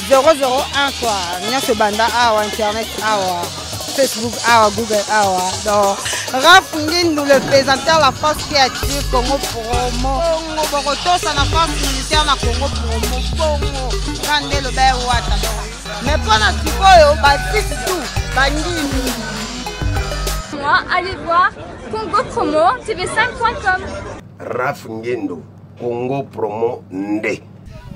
001 quoi. Nyonso ebanda awa, internet awa, Facebook awa, Google awa. Donc Raf Ngindu, le présenteur, la force qui attire Congo Promo. Bongo bokotosa na force militaire na Congo Promo. Bongo kande lobe wata. Donc mais mpona sikoyo basisi tout bangindu. Moi, allez voir Congo Promo TV5.com. Raf Ngindu, Congo Promo Nde.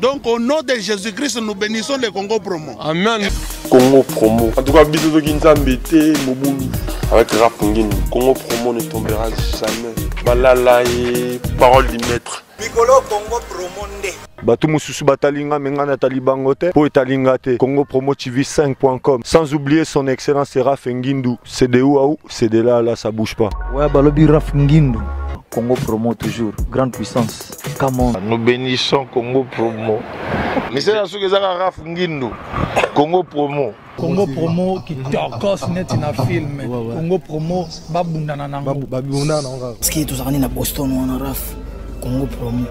Donc au nom de Jésus-Christ, nous bénissons le Congo Promo. Amen. Congo Promo. En tout cas, bisous de Nzambe te Mobulu. Avec Raf Ngindu, Congo Promo ne tombera jamais. Balala et parole du maître. Mikolo Congo Promo nde. Bato mosusu batali nga, me nga natali bango te mpo etali nga te. Congo Promo TV 5.com, sans oublier son excellence Raf Ngindu. C'est de où à où, c'est de là à là, ça bouge pas. Ouais, balobi Raf Ngindu, Congo Promo toujours, grande puissance. Come on. Nous bénissons Congo Promo. Misala soki ezaka Raf Ngindu, Congo Promo. Congo Promo kitokos neti na film. Congo Promo babundana nango. Babundana nango kaka. Parce que tozalaka nde na Boston wana Raf, Congo Promo.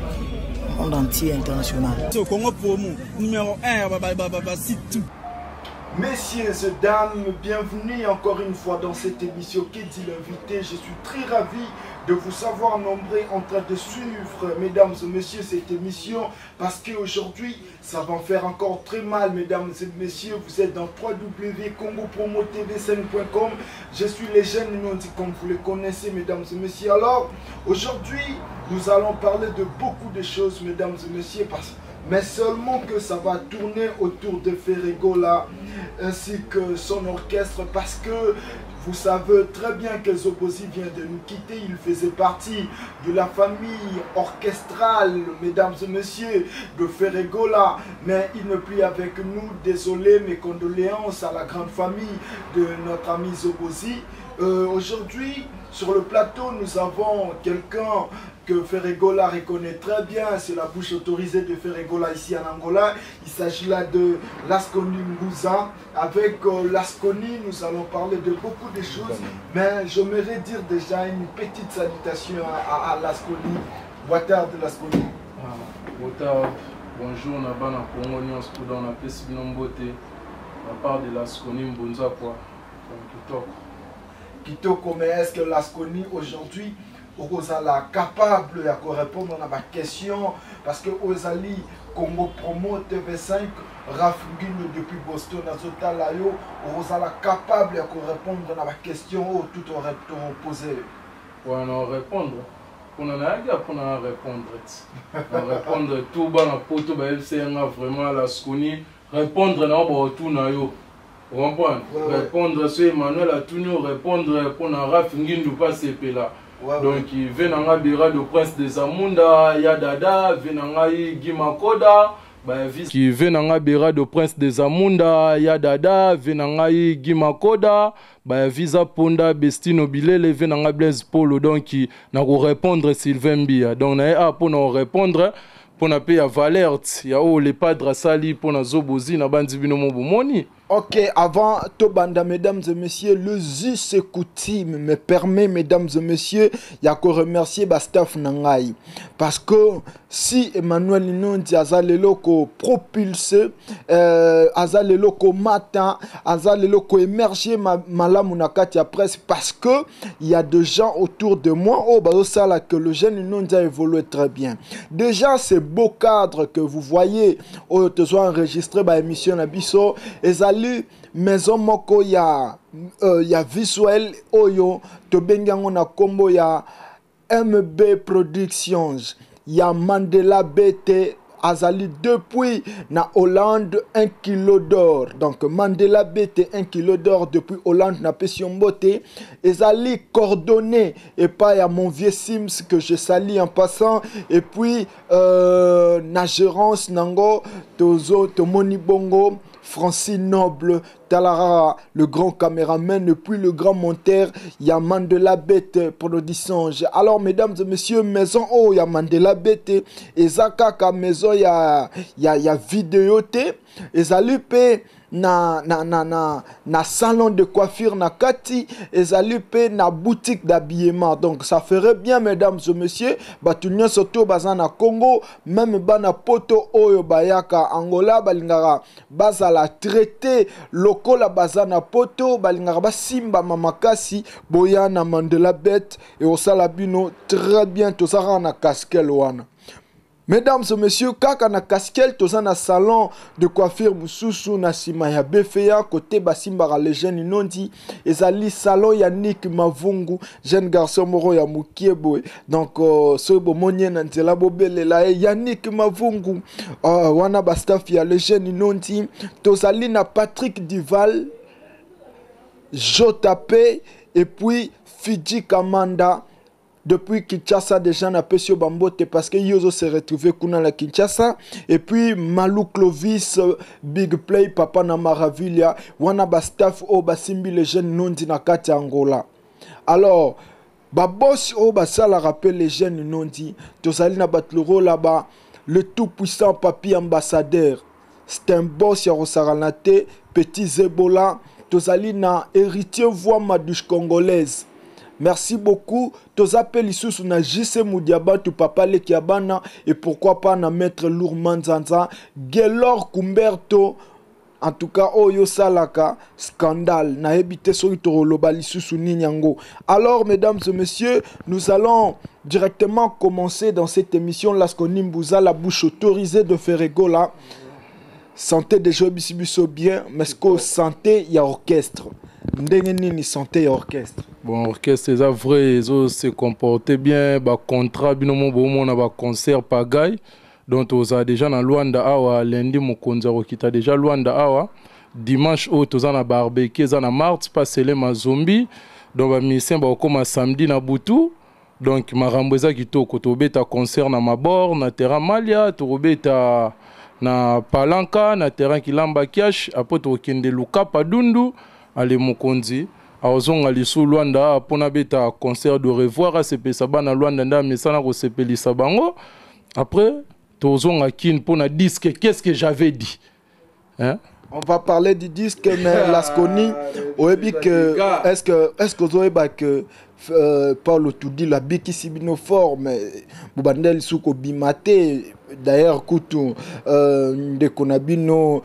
Monde entier international. So Congo Promo numéro 1 ba ba ba ba site tout. Messieurs et dames, bienvenue encore une fois dans cette émission Qui dit l'invité. Je suis très ravi de vous savoir nombreux en train de suivre, mesdames et messieurs, cette émission, parce qu'aujourd'hui, ça va en faire encore très mal, mesdames et messieurs. Vous êtes dans www.congopromotv5.com. Je suis le jeune Nyondi, comme vous le connaissez, mesdames et messieurs. Alors, aujourd'hui, nous allons parler de beaucoup de choses, mesdames et messieurs, mais seulement que ça va tourner autour de Ferre Gola ainsi que son orchestre, parce que vous savez très bien que Zobozi vient de nous quitter. Il faisait partie de la famille orchestrale, mesdames et messieurs, de Ferre Gola, mais il n'est plus avec nous. Désolé, mes condoléances à la grande famille de notre ami Zobozi. Aujourd'hui, sur le plateau, nous avons quelqu'un que Ferre Gola reconnaît très bien. C'est la bouche autorisée de Ferre Gola ici en Angola. Il s'agit là de Lasconi Mbuza. Avec Lasconi, nous allons parler de beaucoup de choses, mais j'aimerais dire déjà une petite salutation à Lasconi. Boa tarde, Lasconi. Ah, boa tarde. Bonjour, Nabana Congo, Nyons Kuda, on a fait Sibinombote, la part de Lasconi Mbunza, quoi. Donc, Kitoko. Kitoko, mais est-ce que Lasconi aujourd'hui okozala capable ya korépondre na ba question, parce que ozali Congo Promo TV5, Raf Ngindu depuis Boston azotala yo, okozala capable ya korépondre na ba question oyo tout poser? Ouais, na répondre. Pona na yaki pona répondre. Na répondre tout bana poto ba FC nga vraiment Lasconi répondre na ba tout na yo. Vous comprenez? Ouais, ouais. Répondre sur Emmanuel Atunio, répondre pour na Raf Ngindu pas sepela. Ouais, Donc, ouais. il vient dans Bira de Prince des Amunda, Yadada, vient dans Guy Makoda, bah, qui vient dans Bira de Prince des Amunda, Yadada, vient dans Guy Makoda, bah, Visa Ponda, Bestino Bilele, vient dans Blaise Polo, donc, qui n'a qu'à répondre Sylvain Bia. Donc, na a pour nous répondre, pour na payer Valère, ya oh, les padres Sali, pour na Zobozi, na bandi bino mo bomoni. Ok, avant Tobanda, mesdames et messieurs, le Zus coutume me permet, mesdames et messieurs, il y a qu'à remercier ba staff nangai. Parce que si Emmanuel Ninondi azalelo ko propulse, azalelo ko matin, azalelo ko émerger malamu na kati ya presse, parce que il y a des gens autour de moi, oh, bah, ça là, que le jeune Ninondi a évolué très bien. Déjà, ces beaux cadres que vous voyez, oh, te soient enregistrés, bah, émission na biso, ezali maison moko ya visuel oyo tobengango na kombo ya MB Productions, ya Mandela BT azali depuis na Hollande 1 kilo d'or. Donc Mandela BT 1 kilo d'or depuis Hollande na pesi yo mbote, ezali coordonné et pas ya mon vieux Sims que je salue en passant, et puis na gérance nango tozo tomoni bongo Francine Noble, Talara, le grand caméraman, et puis le grand monteur, il y a Mandela Bête Production. Alors, mesdames et messieurs, maison, oh, il y a Mandela Bête, et Zakaka, maison, il y a, il y a, il y a vidéo T, et Zalupé, na, na, na, na, na salon de coiffure na kati, ezali pe na boutique d'habillement. Donc ça ferait bien, mesdames et messieurs, bato nyonso to baza na Congo, même bana poto oyo bayaka Angola, balingaka bazala traité lokola baza na poto, balingaka basimbama makasi. Boya na Mandela Bet e osala bino très bien. Tozalaka na Caskel wana, mesdames et messieurs, kaka na Caskel toza na salon de coiffure mosusu na nsima ya BFA, côté basimbaka le jeune Nondi. Ezali salon ya Nick Mavungu, jeune garçon moko ya mokie boye. Donc soki bomoni ye na nzela, bobelela ye Yannick Mavungu. Wana bastaff ya le jeune Nondi. Tozali na Patrick Dival, Jotape et puis Fiji Kamanda depuis Kinshasa. Déjà napesi yo bambote parce que yo ozo se retrouver kuna na Kinshasa. Et puis Malou Clovis, Big Play, papa na Maravilha. Wana bastaff oyo basimbi le jeune Nondi na kati ya Angola. Alors babosi oyo basalaka mpe le jeune Nondi, tozali na bato lokola ba le tout puissant Papi Ambassadeur, c'est un boss ya kosakana te, Petit Zebola. Tozali na Héritier Voix Madouche Congolaise, merci beaucoup. Toza mpe lisusu na JC Mudiabatu, papa leki ya bana, et pourquoi pas na Maître Lour Manzanza, Gelor Kumberto. En tout cas oyo osalaka scandale, nayebi te soki tokoloba lisusu nini yango. Alors, mesdames et messieurs, nous allons directement commencer dans cette émission. Lasconi Mbuza, la bouche autorisée de Ferregola. Santé déjà bisi biso bien, mais ce que santé ya orchestre ndenge nini? Santé ya orchestre? Bon, orchestre eza vrai, ezo se comporter bien. Bacontrat bino mo bomona, baconcert pagaille. Donc tozala déjà na Lwanda awa lundi, mokonzi akokita déjà Lwanda awa dimanche oyo. Toza na barbecue, eza na mars pasele mazombi. Donc bamusicien bakokóma samedi na butu. Donc makambo eza kitoko. Tobeta concert na Mabor, na terrain Malia, tokobeta na Palanka, na terrain Kilamba Kiash. Après tokokende Lukapa, Dundu. Ale mokonzi azonga lisusu Lwanda mpona beta concert de revoir, asepelisa bana Lwanda nde amesana kosepelisa bango. Après tozonga Kine mpona disque. Qu'est-ce que j'avais dit, hein? On va parler du disque, mais Lasconi, oyebi que est-ce que ozoyeba que Paulo Tudilo abikisi bino fort, mais bobandeli lisusu kobima te? D'ailleurs kutu ndeko na bino,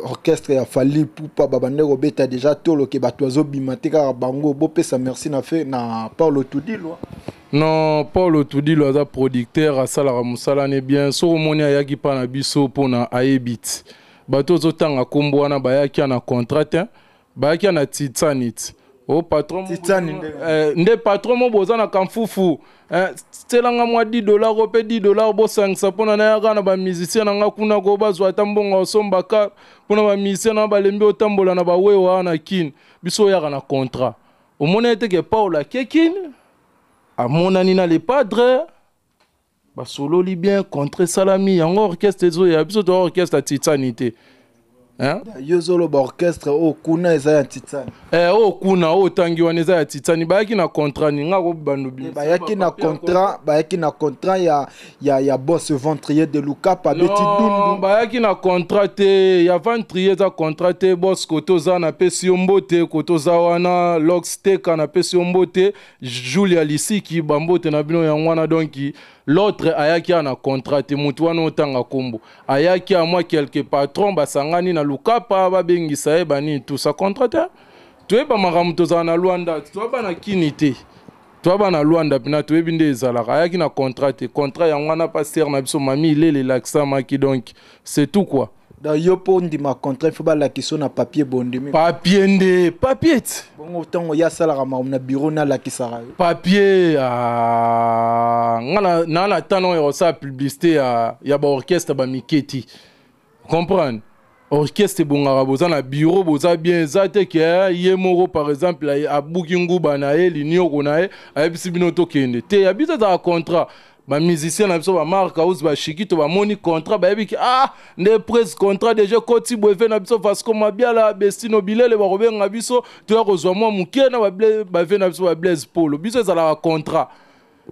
orchestre ya Fally Ipupa, babande kobeta déjà toloke, bato azobima te, kaka bango. Bopesa merci na fe na Paulo Tudilo. Non, Paulo Tudilo aza producteur, asalaka mosala ne bien. Soki omoni ayaki mpa na biso mpona ayebi ti bato ozotanga nkombo wana, bayaki na contrat te, bayaki na titsani ti o patron. Titsani nde? Nde patron mo boza na kamfufu, tielanga mwa 10 dollar o mpe 10 dollar, bosangisa mpona nayaka na bamusicien na nga kuna ko bazwa ata mbongo osombaka mpona bamusicien na nga balembi otambola na bawewa wana na Kine. Biso oyaka na contrat. Omoni ete ke Paul ake Kine, amonani na le padre, basololi bien, contrat esalami. Yango orchestre ezoya biso, toya orchestre ya titsani te, hein? Yo ozoloba orchestre oyo kuna eza ya titsani? Oyo kuna oyo otangi wana eza ya titsani. Bayaki na contrat ni nga kobando. Bayaki na contrat, bayaki na contrat ya boss Ventrier de Lukapa, abeti dundu. Bayaki na contrat te. Ya Ventrier eza contrat te. Boss, kote oza, napesi yo mbote. Kote oza wana, Lox Teka, napesi yo mbote. Julia Lisiki, bambote na bino yango wana. Donc l'autre ayaki ya na contrat te. Motu wana otanga nkombo ayaki ya mwa quelque patron, basangani na Lukapa, babengisa ye banini, tout ça, contrat te. Toyeba makambo, tozala na Lwanda, toyaba na Kini te, toyaba na Lwanda mpena, toyebi nde ezalaka. Ayaki na contrat te. Contrat yango wana paster na biso mami ilele elakisamaki. Donc c'est tout quoi. Donc yo mpo ndima contrat, il faut balakisa yo na papier, bondimi? Papier nde, papier ti. Bongo ntango ye asalaka makambo na bureau, nalakisaka yo? Papier, ah, nga na ntango oyo kosala publicité ya baorchestre bamike ti comprendre. Orchestre ebongaka boza na bureau, boza bien. Eza te ke ye moko par exemple abuki nguba na ye, linioko na ye, ayebisi bino tokende te. Ya biso ezalaka contrat. Bamusicien na biso, bamark House, bashikito, bamoni contrat, bayebi ke ah, nde presse contrat déjà ekoti boye. Na biso Vasco Mabiala, Bestino Bilele, bakobenga biso toya kozwa mwa moke na bave na biso, bablaise Polo. Biso ezalaka contrat.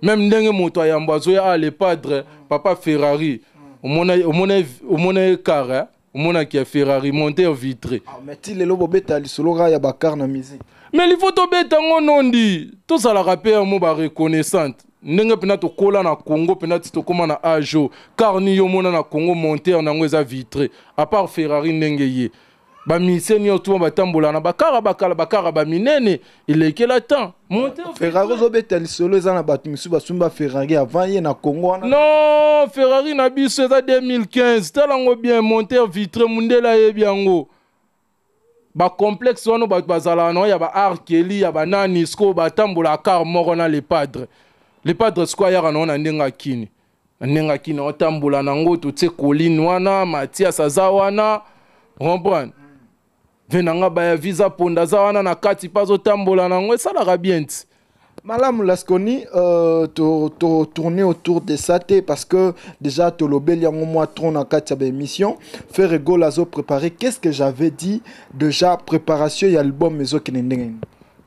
Même ndenge moto ayambo azoya, ah, le padre, papa Ferrari, omona ye car, eh? Omonaki ya Ferrari monteur vitré. Ah, mais ti lelo bobeta lisolo kaka ya bacar na musique. Mais il faut tobeta yango nondi, tozalaka mpe yango ba reconnaissante ndenge mpena tokola na Congo, mpena ti tokóma na age oyo, car ni yo mona na Congo monteur na yango eza vitré, à part Ferrari ndenge ye bamisie nyonso tuma batambola na bakara bakala bakara baminene elekela temps monteur. Ferrari ozobeta lisolo eza na bato misusu basumba Ferrari avant ye na Congo wana. Non, Ferrari na biso eza 2015, tala yango bien, monteur vitré, mundele ayebi yango. Bacomplexe wana bato bazalaka nango ya ba arkeli ya banani, sikoyo batambola car moko na Le Padre. Le Padre sikoyo ayaka nango na ndenge akini, na ndenge akini otambola nango, totie colline wana, Mathias aza wana, comprendre ve na nga baya visa ponda aza wana na kati mpe azotambola nango, esalaka bien ti. Malamu Lasconi, to tourner autour de ça te parce que déjà tolobeli yango mwa trop na kati ya baémission. Ferre Gola azo préparé, qu'est-ce que j'avais dit déjà, préparation ya album ezokende ndenge nini?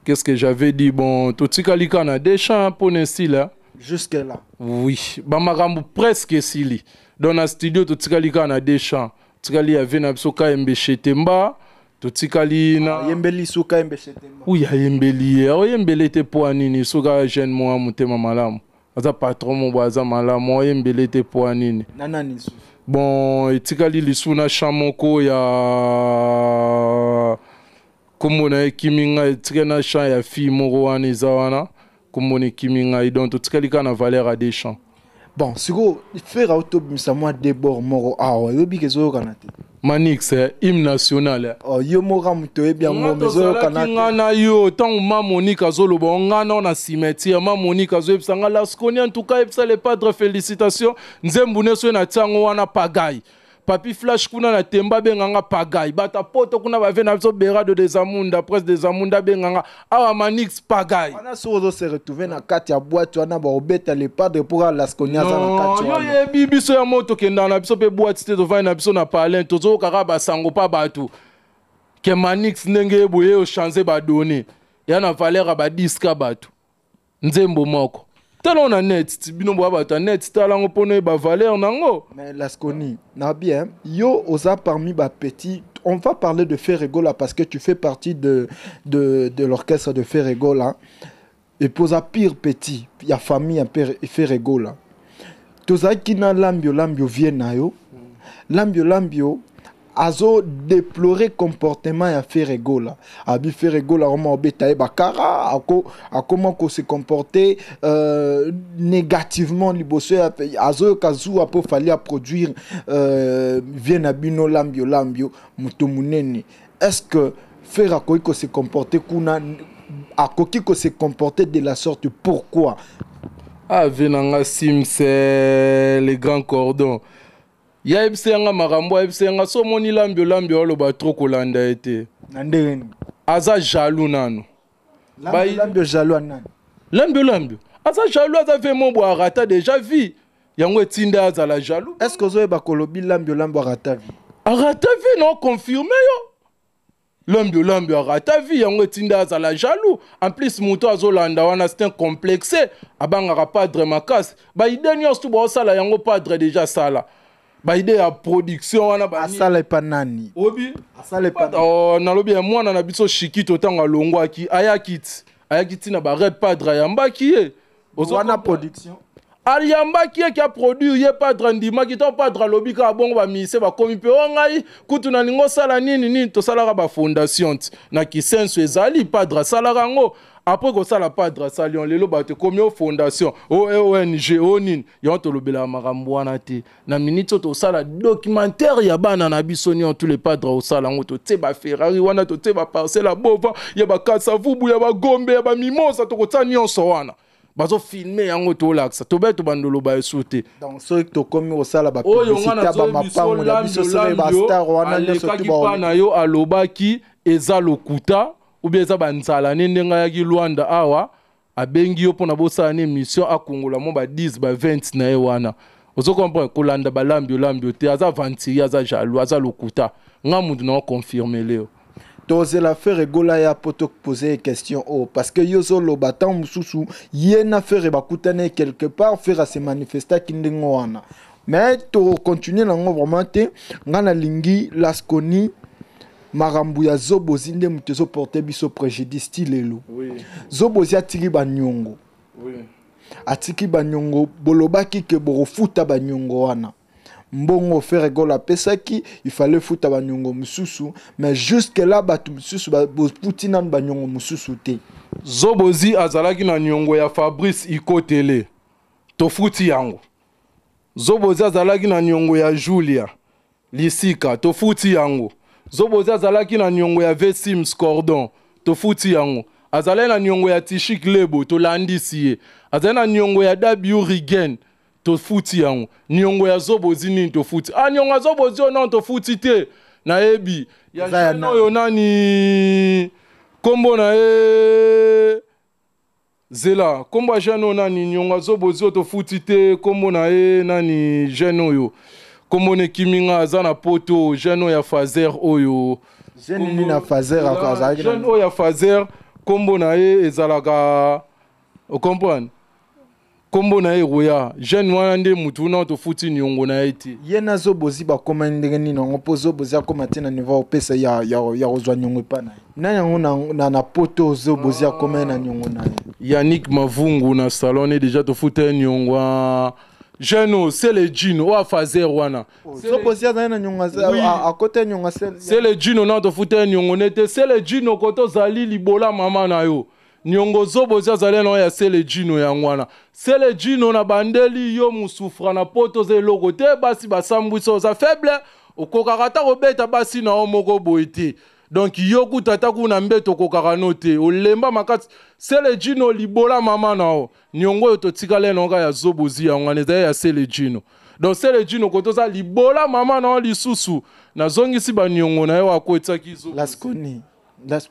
Qu'est-ce que j'avais dit? Bon, totikali kaka na deux chants mpona esila. Jusque là. Oui, bamakambo presque esili. Donc na studio totikali kaka na deux chants, totikali ya ve na biso Kayembe Shetemba, totikali na Ayembeli su Kayembe Shetemba? Oui, ayembeli ye, aoyembeli te mpo ya nini? Soki aya jeune moko motema malamu, aza patron moko aza malamu, aoyembeli te mpo ya nini? Na nani lisusu? Bon, etikali lisusu na champ moko ya kombo na ye ekimi ngai, etikali na champ ya fille moko wana eza wana, kombo na ekimi ngai. Donc totikali kaka na valeur ya deux champs. Bon, sikoyo Ferre autobimisa mwa debord moko awa, oyebi ke ezoyokana te. Manix, hymne national. Oh, yo moko moto oyebi yango, mais ezoyokana te. Nga na yo, ntango ma Monique azoloba nga na na cimetière, ma Monique azoyebisa nga Lasconi, en tout cas yebisa Le Padre félicitation, nzembo ne soki natia yango wana pagai. Papi Flash kuna na Temba abenganga pagai, bata poto kuna bave na biso Berado des Amunda, Presse des Amunda abenganga awa Manix pagai. Wana soki ozo se retrouver na kati ya boîte wana, baobeta Le Padre pour Lasconi aza na kati wana. Yo yebi biso ya moto tokendaka na biso mpe boîte te, tovandi na biso na palin, tozokaka basango pa bato ke Manix ndenge boye ochange badonné ya na valeur ya badiska bato nzembo moko tala na net, bino boya bato ya net, tala yango mpona oyeba valeur nango. Mais Lasconi na bien, yo oza parmi ba petit, on va parler de Ferre Gola parce que tu fais partie de l'orchestre de Ferre Gola et puis oza pire petit ya famille ya Ferre Gola. Tozalaki na Lambio Lambio vie na yo, Lambio Lambio azo déplorer comportement ya Ferre Gola, abi Ferre Gola akoma obeta ye bakara, akoma ko se comporter négativement liboso ya azoyoka zuwa mpo Fally aproduire vie na bino Lambio Lambio moto monene. Est-ce que Ferre akoki ko se comporter kuna, akoki ko se comporter de la sorte? Pourquoi? Ah, vie na nga Sims, le grand cordon yayebisa yanga makambo, ayebisa yanga so omoni Lambio Lambio aloba trop, kolanda ye te. Na ndenge nini? Aza jaloux nano. Lambio jaloux ya nani? Lambio Lambio aza jaloux, aza ve mo bo arata déjà vie, yango etinda azala jaloux. Est ce que ozoyeba kolobi Lambio Lambio arata vie? Arata vie na confirme yo, Lambio Lambio arata vie, yango etinda azala jaloux. En plus moto azolanda wana, c'est un complexe, abangaka Padre makasi, baide nyonso tu baosala yango, Padre déjà asala baide ya production wana. Asala epa nani? Obi. Asala epa? Oh, nalobi ya mwana na biso Shikito, ntango alongwaki ayaki ti, ayaki ti na barep, Padre ayambaki ye. Wana production. Ayambaki ye ki aproduire ye, Padre andimaki. Ntango Padre alobi kaka bongo, bamise bakomi mpe o ngai kutu nalingi osala nini nini, tosalaka bafondation ti na kisenso ezali, Padre asalaka yango. Après kosala, Padre asali yango, lelo bato ekomi o fondation, o ONG, o nini. Yango tolobelaka makambo wana te. Na miniti oyo tosala documentaire ya bana na biso nyonso, tous les Padre osala yango, totie baferrari wana, totie baparcelle ya Bova, ya bakasavubu, ya bagombe, ya bamimosa, tokotia nyonso wana, bazofilme yango, tolakisa tobe, tobandoloba esu te. Donc soki tokomi kosala bapublicité ya bamapango na biso, soki bastar wana nyonso. Alekaki mpa na yo, alobaki eza lokuta ou bien eza banzala ne ndenge ayaki Lwanda awa, abengi yo mpona bosala na émission, akongola mwa ba 10 ba 20 na ye wana. Ozo comprendre, kolanda balambi olambi te, aza aventurier, aza jaloux, aza lokuta. Nga mutu na oconfirme leo. Tozela Ferre Gola ya po topose question oyo, parce que yo ozoloba ntango mosusu ye na Ferre bakutani quelque part, Ferre ase manifestaki ndenge wana. Mais tokocontinue nango vraiment te. Ngai nalingi Lasconi, makambo ya Zobozi nde moto ezoporte biso préjudice ti lelo. Zobozi atiki baniongo. Atiki baniongo, bolobaki ke bokofuta baniongo wana. Mbongo Ferre Gola apesaki, il fallait futa baniongo mosusu, mais jusque là bato mosusu bofuti nanu baniongo mosusu te. Zobozi azalaki na niongo ya Fabrice Ikotele, tofuti yango. Zobozi azalaki na niongo ya Julia Lisika, tofuti yango. Zobozi azalaki na niongo ya Vesims Cordon, tofuti yango. Azalaki na niongo ya Tishik Lebo, tolandisi ye. Azalaki na niongo ya Dabiu Rigen, tofuti yango. Niongo ya Zobozi nini tofuti? Ah, niongo ya Zobozi oyo non tofuti te. Nayebi ya jeune oyo nani kombo na ye, zela, kombo ya jeune oyo nani, niongo ya Zobozi oyo tofuti te, kombo na ye nani, jeune oyo kombo na ekimi nga, aza na poto, jeune oyo ya Fazer oyo. Jeune nini na Fazer azalaki? Jeune oyo ya Fazer, kombo na ye ezalaka, ocomprendre, kombo na ye Roya. Jeune wana nde mutu una tofuti niongo na ye te. Ye na Zobozi bakóma ndenge nini yango mpo Zobozi akóma te na niveau opesa ya kozwa niongo epa na ye? Nani yango na poto Zobozi akóma ye na niongo na ye? Yannick Mavungu na salon ne déjà tofuta ye niongo. Jeune oyo Sele Jino oyo afazer wana. Zobozi azali na niongo, akota niongo. Sele Jino na tofuta ye niongo ne te. Sele Jino, koto ozali libola mama na yo. Niongo Zobozi azali na ya Sele Jino yango wana. Sele Jino, na bandeli yo mosufra na poto, oza eloko te, basi basambwisi, oza faible, okokaka ata kobeta basi na yo moko boye te. Donc yo kuta ata kuna mbeto okokaka no te, olemba makasi. Sele Jino, libola mama na yo. Niongo oyo totikala ye kaka ya Zobozi yango wana ezali ya Sele Jino. Donc Sele Jino, koto oza libola mama na yo lisusu, nazongisi baniongo na yo akotisaki. Lasconi,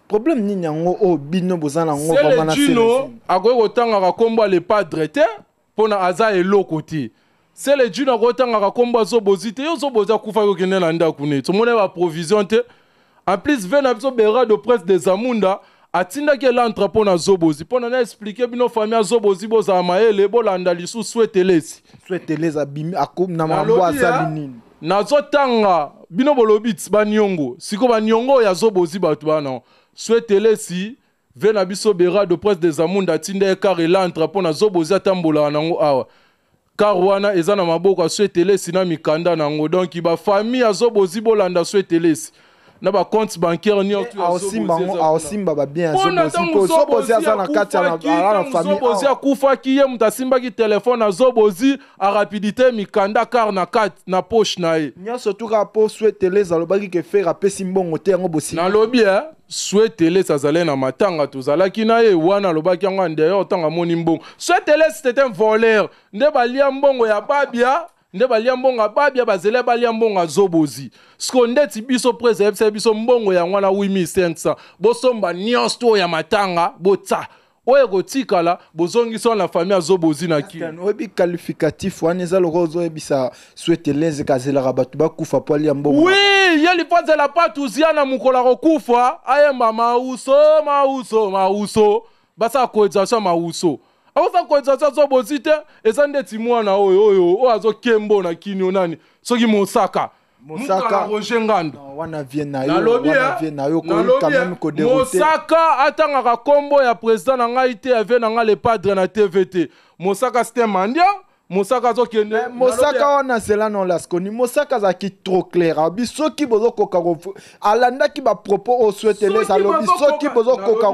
problème nini yango oyo bino boza nango? Sele Jino akoki kotangaka nkombo ya Le Padre te mpona aza eloko te. Sele Jino akoki kotangaka nkombo ya Zobozi te. Yo Zobozi akufaki, okende na ndako ne tomoni baprovision te. En plus, ve na biso Berado Presse de Zamunda atindaki elantre mpo na Zobozi, mpo na expliquer bino famille ya Zobozi, bozala mayele, bolanda lisusu Swetelesi. Swetelesi abimi na mambo asali nini? Nazotanga bino, bolobi ti baniongo, sikoyo baniongo oyo ya Zobozi, bato bana Swetelesi, ve na biso Berado Presse de Zamunda atinda ye car elantre mpo na Zobozi atambolaka nango awa. Car wana eza na maboko ya Swetelesi na mikanda nango. Donc bafamille ya Zobozi, bolanda Swetelesi na bacompte bancaire nyonso. Aosimba babien ya Zobozi mpo Zobozi aza na kati ya na famille. Zobozi akufaki, ye moto asimbaki telefone na Zobozi, arapidité mikanda car na kati na poche na ye. Nyonso tuka mpo Swetelesi alobaki ke Ferre apesi mbongo te, yango bosi. Nalobi e Swetelesi azalaki na matanga, tozalaki na ye wana, alobaki yango en dehors. Ntango amoni mbongo, Swetelesi c'est un voleur. Nde balia mbongo ya Babia, nde balia mbongo ya Babia, bazela balia mbongo ya Zobozi. Siko ndeti biso prese ayebisa biso mbongo yango wana 8500, bosomba nyonso to ya matanga, botsa oyo ekotikala, bozongisi wana na famille ya Zobozi na kini. Oyebi qualificatif wana eza lokola ozoyebisa Sweteleze kazelaka bato bakufa po alia mbongo. Oui, ye lifo azela patuzia na mokolo akokufa, ayemba mauso mauso mauso, basala cotisation mauso, akosa cotisation Zobozi te. Eza ndeti mwana oyo oyo azokembo na kini o nani, soki Mosaka. Mosaka. Roger Ngando. Wana vie na yo, wana vie na yo, quand même kodérouter. Mosaka atangaka nkombo ya président na ngai te, ya vie na ngai Le Padre na TV te. Mosaka c'était mandia. Mosaka azokende. Mosaka wana, zela non, Lasconi, Mosaka azalaki trop clair, abi soki bozokoka, alandaki bapropos oyo Swetelesi alobi, soki bozokoka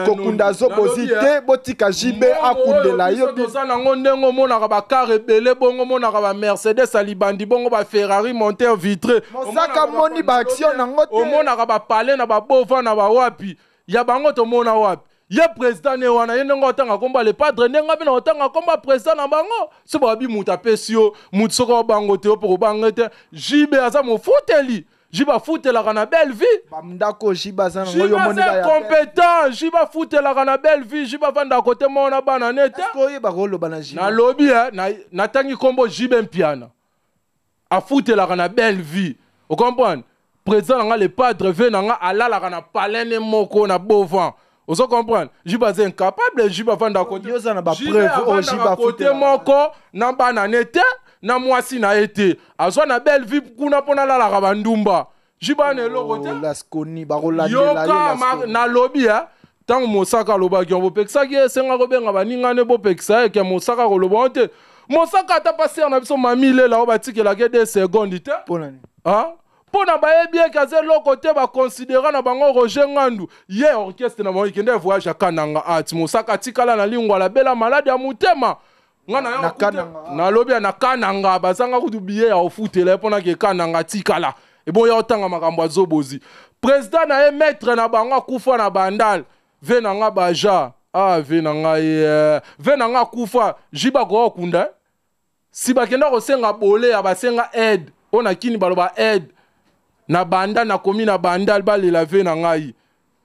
kokunda Zobozi te, botika JB akundela yo. Toza nango ndenge omonaka bacar ebele bongo, omonaka bamercedes ya libandi bongo, baferrari monteur vitré. Mosaka moni baaction nango te. Omonaka bapale na babova na bawapi ya bango, tomona wapi ye président ne wana, ye ndenge otanga komba Le Padre, ndenge mpe na otanga komba président na bango. So babi moto apesi yo moto, soki obango te, yo mpo kobanga te. JB aza mofuteli, JB afutelaka na Belle Vie. Bandako JB aza nango, yo moni. Compétent, JB afutelaka na Belle Vie, JB avandaka kote moko na bana ne te. Oyebaka oloba na JB. Nalobi natangi kombo JB Mpiana, afutelaka na Belle Vie, ocomprendre? Président na nga Le Padre, ve na nga, alalaka na palais ne moko na Beauvant, ozo comprendre? JB aza incapable, JB avanda kote moko na bana ne te. na mwasi na ye te azwa na belle vie kuna mpo nalalaka bandumba jiba na eloko te oh, Lasconi bakolandela yo yoka nalobi ya ntango mosaka alobaki yango bopekisaki ye esenga kobenga baninga ne bopekisa ye ke mosaka koloba yango te mosaka ata pasere na biso mami lela oyo batikelaki ye de seconde te mpo na bayebi eke aza eloko te bakonsidera na bango roger ngandu ye orchestre na bango ekende voyage ya kananga ati mosaka atikala na lingwala bela maladi ya motema nga na Na Kananga. nalobi ya na kananga bazanga kutu billet ya ofutela ye mpona ke kananga atikala eboya otanga makambo ya zobozi président na ye maître na bango akufa na bandal ve na nga baja ah ve na ngai eh, ve na nga akufa jiba koka kokunda eh? si bakenda kosenga boleya basenga aide oyo na kini baloba aide na banda nakomi na bandal balela ve na ngai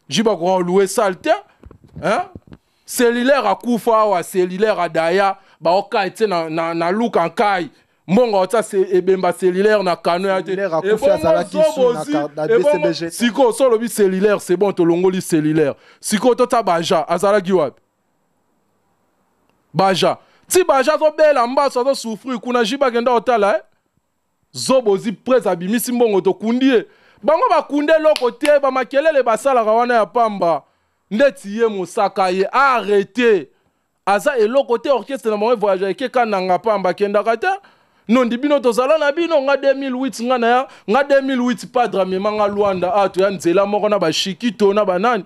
jiba koka kolue sale te hein? cellulaire akufa awa cellulaire adaya baokai te na, na, na luka nkai mbongo aotia se, ebemba cellulaire na kano ya te sikoyo so olobi cellulaire c'est bon tolongoli cellulaire sikoyo totia baja azalaki wapi baja ti baja azobela mbaso azosouffrir kuna jiba akenda kotala eh? Zoba ozi prez abimisi mbongo tokundi ye bango bakundi eloko te bamakelele basalaka wana ya pamba ndeti ye mosaka ye arrete aza eloko te orchestre na bango voyage eke kananga pamba akendaka te nondi bino tozala na bino nga 2008 nga na ya nga 2008 padre amema nga luanda a toya nzela moko na bashikito na banani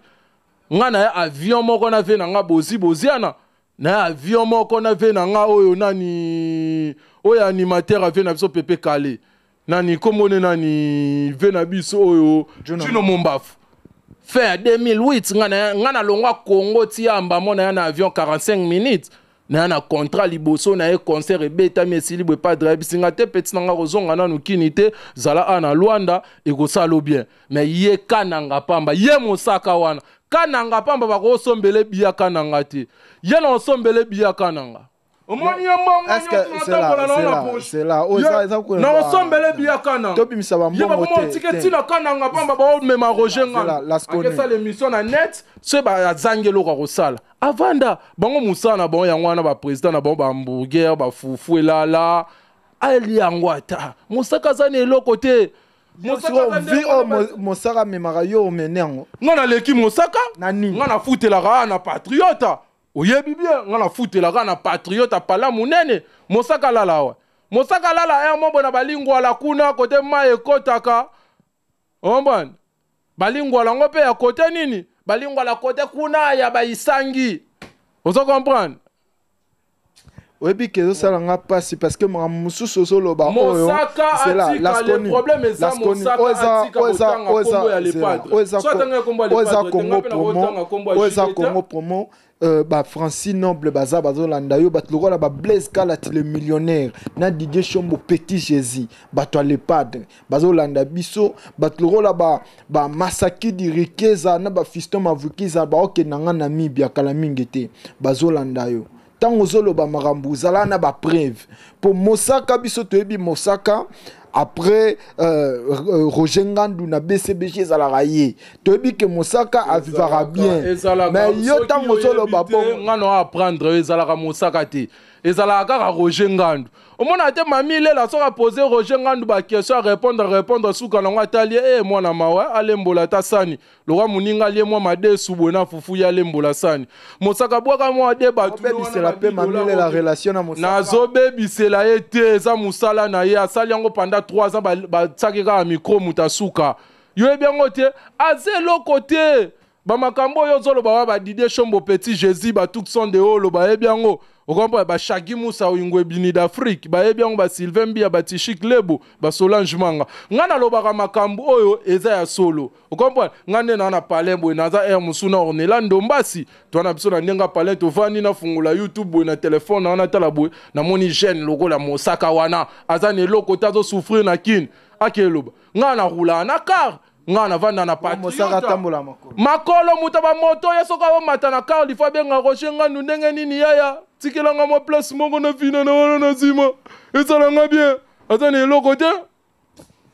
nga na ya avion moko na ve na nga bozi boziana na avion moko na vie na nga oyo nani oyo animateur avie na biso pepe kale nani kombo ne nani vie na biso oyo Juno Mombafu fin ya 2008 nga na nga na longwa Congo ti amba mona ya na avion 45 minutes na ya na contrat liboso na ye concert ebetami esili boye padre ayebisi nga te petit na nga kozonga nanu kini te zala a na Luanda ekosala bien mais ye kananga pamba ye mosaka wana kananga pamba bakosombele biya kananga te ye na osombele biya kananga omoni ye mbongo na osombele biya kananga ye bakomotike ntina kananga pamba baomema roger ngana akesala émission na net soki bazangi eloko ya kosala avanda bango mosala na bango yango wana baprésident na bango bahamburger bafufu elala alia yango ata mosaka aza na eloko te vi oyo mosaka amemaka yo omene yango nga naleki mosaka na nini nga nafutelaka na patriota oyebi bien nga nafutelaka na patriota pala monene mosaka alala awa mosaka alala air mobo na balingwala kuna kote mai ekotaka ombwana balingwala yango mpe ya kote nini balingwala kote kuna ya baisangi ozo comprendre oyebi ke ezosala nga mpasi parce que makambo mosusu ozoloba oyo congo promo oyo eza congo promo euh, ba Francis Noble baza bazolanda yo bato lokola ba Blaise Kalati le millionnaire na Didier Chombo petit Jésus bato ya le padre bazolanda biso bato lokola ba, ba Masaki Dirikeza na ba Fiston Mavukiza baokenda nga Namibia kala mingi te bazolanda yo ntango ozoloba makambo ozala na bapreuve mpo mosaka biso toyebi mosaka après euh, euh, roger ngandu na bcbg ezalaka ye toyebi ke mosaka avivaka bien mais yo ntango ozoloba bongo nga na apprendre yo ezalaka mosaka te ezalaka kaka roger ngandu omona te mami lela soki apose roger ngandu baquestion arépondre répondre suka nango atali ye e mwana mawa alembola ata sani lokwa moninga alie mwa madesu boye na fufu ye alembola sani mosaka bwaka mwa de batobebisela mpe mamilela relation na mosaka nazobebisela ye te eza mosala na ye asali yango pendant 3 ans batiaki kaka micro moto asuka yoyebi yango te aza eloko te bamakambo oyo ozoloba wa badidie shombo petit jésus batukson de oyo bayebi yango okomprendre bashagi musa oyingo ebini d'afrique bayebi yango basylvain mbia batishik lebo basolange manga ngai nalobaka makambo oyo eza ya solo okomprendre ngai nde naa na palin boye naza aire mosusu na ornela ndombasi toa na biso na ndenge ya palin tovandi nafungola youtube boye na telefone naa natala boye namoni jeune lokola mosaka wana aza na eloko te azosouffrir na kine akeloba ngai narulaka na car ngai navanda na patriota makolo moto ya bamoto ye soki aomata na car lifo abenga roger ngandu ndenge nini yaya tikelanga mwa place moko na fina na wana na nsima esalanga bien aza na eloko te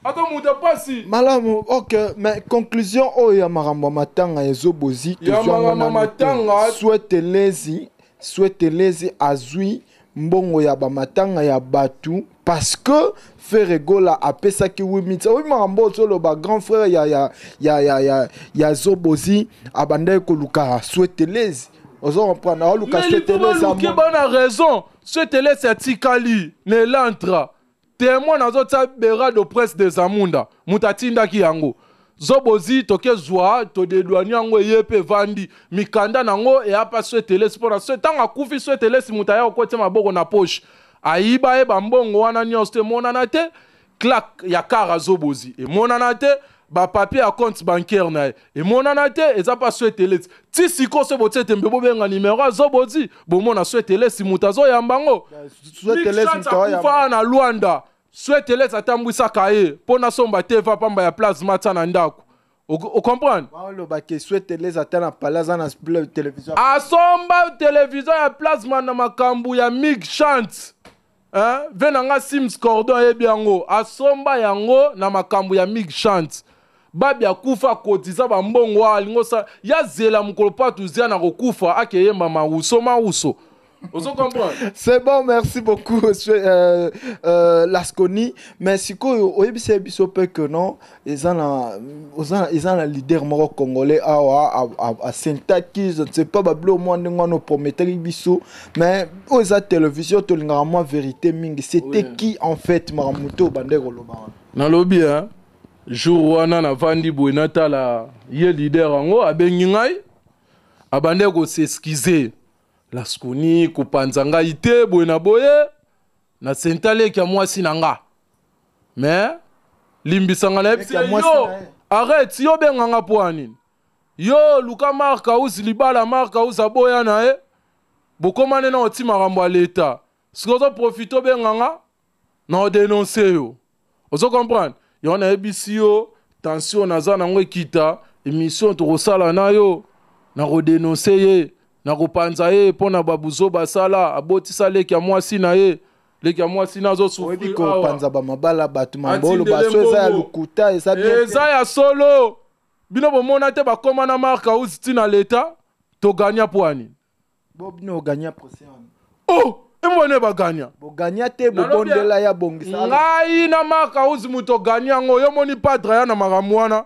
ata moto ya pasi malamu ok mais conclusion oyo ya makambo ya matanga ya zobozi ya makambo ya matanga swete lezi swete lezi azwi mbongo ya bamatanga ya bato parce que Ferre Gola apesaki 8000. Oyi makambo ozoloba, grand frère ya Zobozi abandaki koluka Swetelezi, ozo comprendre, aoluka Swetelezi. Bana raison, Swetelezi atikali na Elantra témoin. Nazotia Berado Presse des Amunda, moto atindaki yango. Zobozi tokezwa todedwani yango, eye mpe evandi mikanda nango eya pa Swetelesi mpona so ntango akufi Swetelesi, moto aya kokotia maboko na poche, ayiba ye bambongo wana nyonso te. Emonana te claque ya kara Zobozi, emonana te bapapier ya compte bancaire na ye, emonana te. Eza mpa Swetelesi ti sikoyo. So botie tembe, bobenga numero ya Zobozi, bomona Swetelesi moto azoyamba yango. Akufa na Lwanda, Swetelesi atambwisaka ye mpo nasomba teva pamba ya plasma tia na ndako. Ocomprendre? Olobaki Swetelesi ata na pale aza na télévision. Asomba télévision ya plasma na makambo ya Mig Chante, hein? Ve na nga Sims Cordon ayebi yango. Asomba yango na makambo ya Mig Chante. Babi akufa, akotiza bambongo awa, alingi osala ya zela mokolo mpo atuzia na kokufa, akeyemba mauso mauso. Ozo comprendre? C'est bon, merci beaucoup, Lasconi. Mais sikoyo oyebisa biso mpe que non, eza na leader moko congolais awa asentaki, je ne sais pas, babilo mwa ndenge wana oprometaki biso, mais oyo eza télévision, tolingaka mwa vérité mingi. C'était oui. Qui en fait makambo te obande koloba wana? Nalobi hein, jour wana navandi boye, natala ye leader yango abengi ngai, abande kos'excuser: Lasconi, kopanza ngai te boye na boye, na sentaleki ya mwasi na nga, mais limbisanga. Nayebisi yo, arrête, yo benganga mpo ya nini? Yo luka Mark House libala, Mark House aboya na ye, bokomane na oti makambo ya leta. Soki ozoprofite obenganga na odénonce yo, ozo comprendre? Yango nayebisi yo, tension naza nango ekita. Émission tokosala na yo, nakodénonce ye, nakopanza ye mpo na babuzo basala. Abotisa leki ya mwasi na ye, leki ya mwasi na azosoyebi kopanza bamabala bato mambolo baso. Eza ya lokuta, eza bien? Eza ya solo. Bino bomona te, bakóma na Mark House ntina leta toganya mpo ya nini? Bo bino oganya procès wana? Oh, emone baganya. Boganya te, bobondela ya bongisa. Ngai na Mark House moto oganya yango. Yo moni padre aya na makambo wana,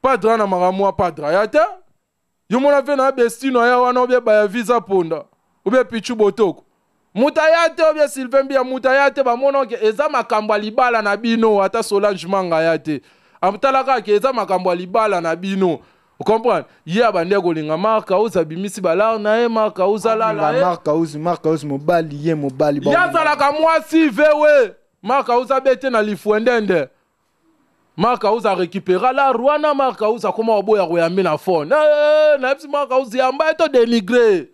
padre aya na makambo wana, padre aya te. Yo mona mpe na bestino aya wana, obie baya visa ponda, obie pichu botoko, moto aya te, obie Sylvain Mbia, moto aya te. Bamona oke eza makambo ya libala na bino. Ata Solange Manga aya te, atala kaka eza makambo ya libala na bino. Ocomprendre? Ye abandi kolinga Mark House, abimisi balare na ye, Mark House alala ye. Mark House, Mark House mobali, ye mobali. Ye azalaka mwasi vewe. Mark House abete na lifuendende, Mark House arécupéra la rwana. Mark House akoma koboya koyambi na phone. Eh, nayebisi Mark House, yamba ye to dénigre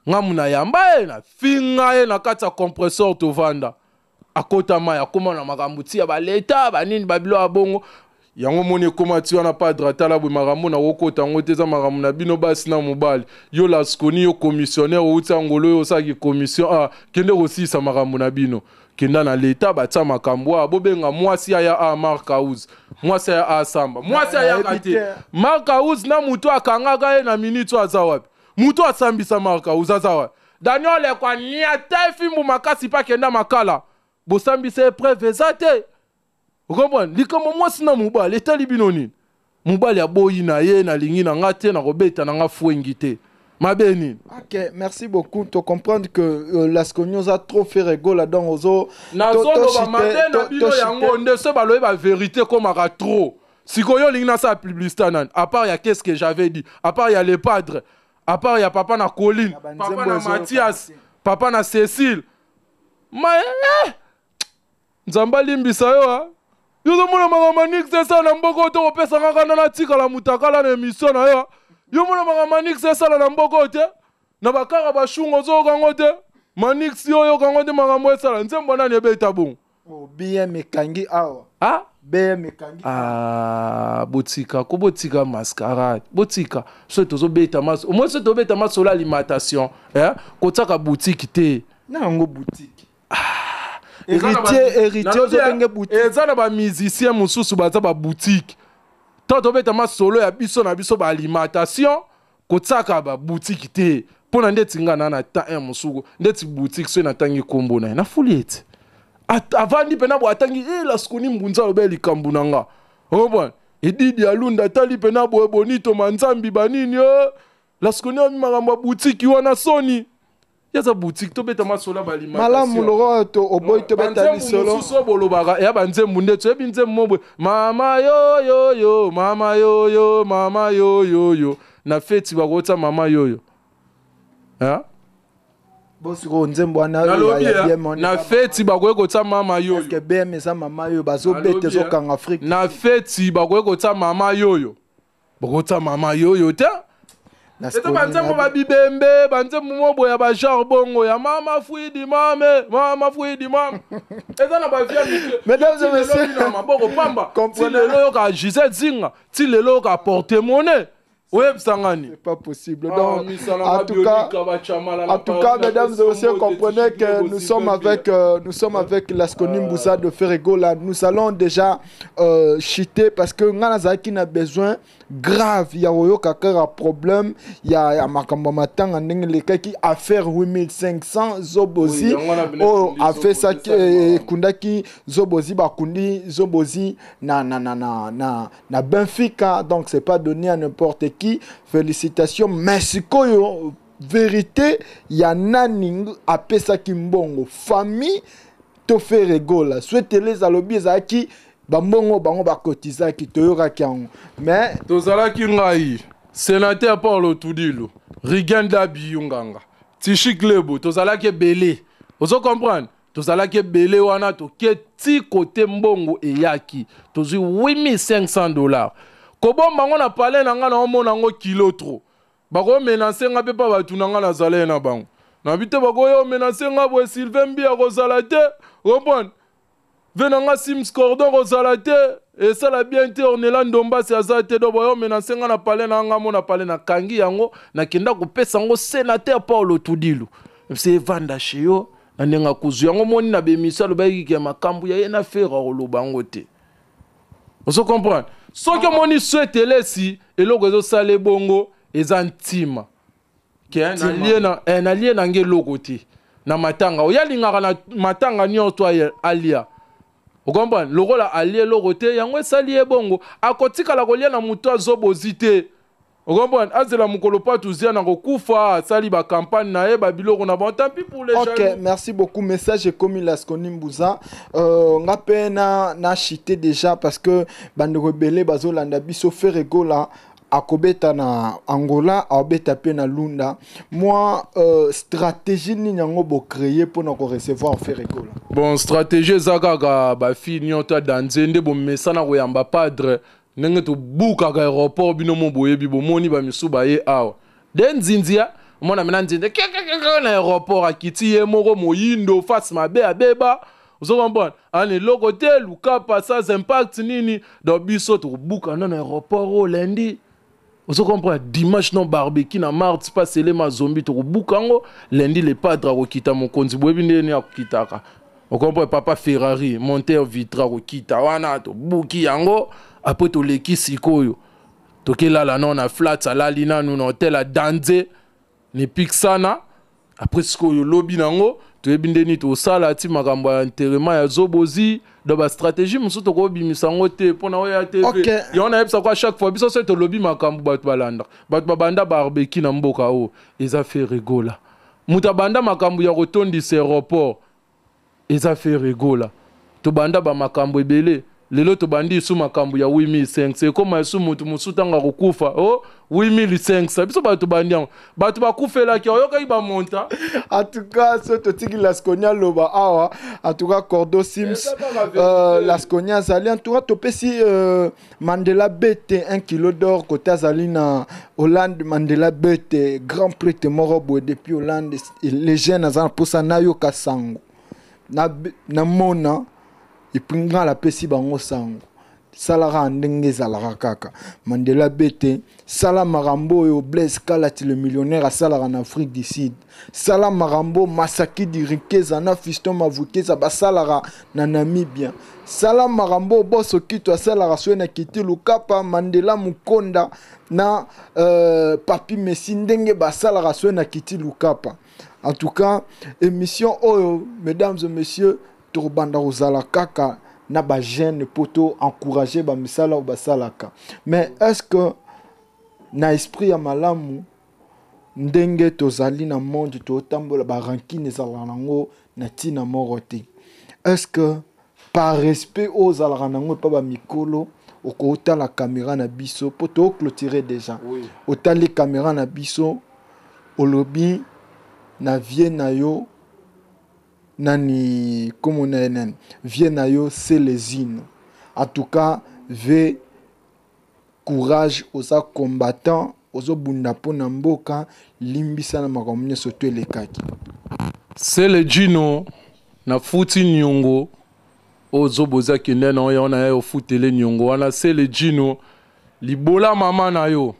ngamu na yamba ye, nafinga ye na kati ya compresseur. Tovanda, akota mai, akóma na makambo tia baleta banini babilo ya bongo. Yango moni ekóma ti wana. Padre atala boye, makambo na kokota yango te, eza makambo na bino basi na mobali. Yo Lasconi, yo commissionnaire outi Angolo, oyo osalaki commission, ah, kende kosilisa makambo na bino. Kenda na leta, batia makambo awa, bobenga mwasi aya a Mark House, mwasi aya asamba, mwasi ayaka te. Mark House na motu akangaka ye na minute oyo aza wapi? Motu asambisa Mark House aza wapi? Daniel Ekwa niata efimbu makasi mpe akenda makala, bosambisa ye, preuve eza te. Okomprendre? Likambo mwasi na mobali etali bino nini? Mobali aboyi na ye, nalingi na nga te, nakobeta na nga fwengi te, mabe nini? Ok, merci beaucoup. To comprendre que Lasconi oza trop Ferre Gola, donc ozo Nazoloba mabe na bino yango nde so balobi bavérité ekomaka trop. Sikoyo olingi nasala publicité nani à part ya qu'est-ce que j'avais dit, à part ya le padre, à part ya papa na Colline, papa na Mathias, papa na Cécile? Ma eh! Nzambe alimbisa yo. A yo ozomona makambo Manix esala na mboka oyo te, kopesanga kanda, natikala mutakala na émission na yo. Yo mona makambo Manix esala na mboka oyo te, na bakaka bashunga, ozoyoka yango te. Manix, yo oyoka yango te, makambo esala. Nzembo nani ebeta bongo? Oh, BM ekangi awa. Ah? BM ekangi. Ah, botika ko, botika mascarade, botika. Soki tozobeta mas, omoi soki tobeta masolo alimentation, eh? Kotiaka boutique te. Na yango boutique. Ah, héritier, héritier ozobenge boutique. Eza na bamusicien mosusu baza baboutique. Ntango tobeta masolo ya biso na biso baalimentation, kotiaka baboutique te. Mpo na ndeti nga na na temps un mosuku ndeti boutique soki natangi nkombo na ye nafuli ete avandi mpena boye atangi e Lasconi Mbunza aloba likambo na nga, okomprendre? Edidi Alunda atali mpena boye, Bonito Manzambi banini e Lasconi ami makambo ya boutique wana soni yaza boutique, tobeta masolo ya Malamu, loko to oboyi tobeta lisolo. Mosusu oyo bolobaka ya banzembu nde toyebi nzembu mo boye, mama yoyoyo, mama yoyo, mama yoyoyo, na feti bakota mama yoyo. Bo sikoyo nzembo wana na feti bakoki kotia mama yoyo. Est-ce BM eza mama yoyo? Bazobeta, ezokanga Afrique. Na feti bakoki kotia mama yoyo, bokotia mama yoyo te. Eza banzembo babibembe, banzembo mo boye ya bagenre bongo ya mama fuidi mame, mama fuidi mame, eza na bavia. Mesdames et messieurs, na maboko pamba ti lelo yoka Gisele Zinga, ti lelo yoka porte monnaie, oyebisanga ni C'est pas possible. Donc, en tout cas, mesdames et messieurs, comprenez que nous sommes avec Lasconi Mboussa de Ferre Gola. Nous allons déjà chuter parce que nga nazalaki na besoin grave ya koyoka kaka problème ya makambo ya matanga ndenge elekaki, affaire 8500 Zobozi oyo afesaki, ekundaki Zobozi, bakundi Zobozi na Benfica. Donc c'est pas donné à n'importe qui. Félicitations. Mais sikoyo vérité ya nani apesaki mbongo, famille to Ferre Gola? Souhaiteles alobi ezalaki bambongo bango bakotizaki, toyokaki yango, mais Tozalaki ngai, sénateur Paul Tudilu, Rigen Dabiyu, Nganga Tishik Lebo, tozalaki ebele, ozo comprendre? Tozalaki ebele wana, toke ti kote mbongo eyaki, tozwi 8500 $. Kobomba yango na palais na ngai, naomona yango kilo trop. Bakomenacer nga mpe mpa bato na ngai nazala ye na bango, nabi te bakoya omenacer nga boye. Sylvain Mbi akozala te, comprendre ve na nga, Sims Cordon kozala te, esala bien te, Ornela Ndombasi aza te. Do boya omenacer nga na palais na nga, mo na palais nakangi yango, nakenda kopesa yango sénateur Paulo Tudilu se evanda chez yo na ndenge akozwa yango. Moni na bemission alobaki ke makambo ya ye na Ferre akoloba yango te, ozo comprendre? Soki omoni so etelesi eloko ezosala ebongo, eza ntima ke nalie na nge eloko te na matanga. Oyo alingaka na matanga nyonso alia, okomprendre? Lokola alie eloko te, yango esali ye bongo. Akotikala kolia na moto azobozi te, okomprendre? Azela mokolo mpo atuzia na kokufa, asali bacampagne na ye, babiloko na bango, tant pis pour les Ok, jaloux. Merci beaucoup. Message ekomi, Lasconi Mbuza. Nga mpe na chité déjà parce que bandeko ebele bazolanda biso. Ferre Gola akobeta na Angola, akobeta mpe na Lunda. Moi, stratégie nini yango bocréer mpona korecevoir Ferre Gola? Bon, stratégie eza kaka bafille nyonso adanze nde bomesana koyamba padre ndenge tobukaka aéroport. Bino mo boyebi, bomoni bamisu baye awa de nzinzia, omona mena nzinzi kekekeke na aéroport, akiti ye moko moyindo, face mabe abeba, ozo comprendre? Ana eloko te, luka passage impact nini. Donc biso tokobuka ndo na aéroport oyo lundi, ozo comprendre? Dimanche non barbecue na mart paselema zombi, tokobuka yango lundi. Le padre akokita mokonzi, boyebi ndenge nini akokitaka, okomprendre? Papa Ferrari monter vitra akokita wana, tobuki yango. Après toleki sikoyo, tokelala no na flat, alali nanu na hotel adanze nepikisana. Après sikoyo lobi nango toyebi nde nini tosala ti makambo ya enterrement ya Zobozi. Donc bastratégie mosusu tokobimisa yango te mpona oyo ya TV. Yango nayebisa ko à chaque fois, biso soki tolobi makambo, bato balanda. Bato babanda barbecue na mboka oyo eza Ferre Gola. Moto abanda makambo ya kotondisa aéroport eza Ferre Gola. Tobanda bamakambo ebele, lelo tobandi esu makambo ya 8500, ekóma esu motu mosusu ntango akokufa o 8500. Biso bato tobandi yango, bato bakufelaki, oyokaki bamonta. En tout cas, so totiki Lasconi aloba awa. En tout cas, Cordo Sims, Lasconi azali. En tout cas, topesi Mandela Bete 1 kilo d'or côté azali na Hollande. Mandela Bete, grand prêtre moko boye depuis Hollande. Les jeunes aza na mposa nayoka sango, namona, et puis nga napesi bango sango. Salaka ndenge ezalaka kaka. Mandela Bete, sala makambo oyo Blaise Kalati le millionnaire asalaka na Afrique du Sud. Sala makambo Masaki Dirikeza na Fiston Mavukeza basalaka na Namibia. Sala makambo Boso Kito asalaka soki na Kiti Lukapa, Mandela Mukonda na euh, Papi Messi ndenge basalaka soki na Kiti Lukapa. En tout cas, émission oyo, mesdames et messieurs, tokobanda kozala kaka na ba jeune po to encourager ba misala oyo basalaka. Mais est-ce que na esprit ya malamu ndenge tozali na monde totambola ba rancune ezalaka nango na ntina moko te? Est-ce que par respect oyo ozalaka nango epa ba mikolo okotala caméra na biso po to clôturer déjà? Oui. Otali caméra na biso, olobi na vie na yo nani kombo na ye nani vie na yo Celezino en tout cas ve courage oza combattant ozobunda mpo na mboka limbisa na makambo nyonso to elekaki. Celezino nafuti niongo oyo zobo oza kende na oyo wana ya ofutele niongo wana. Celezino libola mama na yo.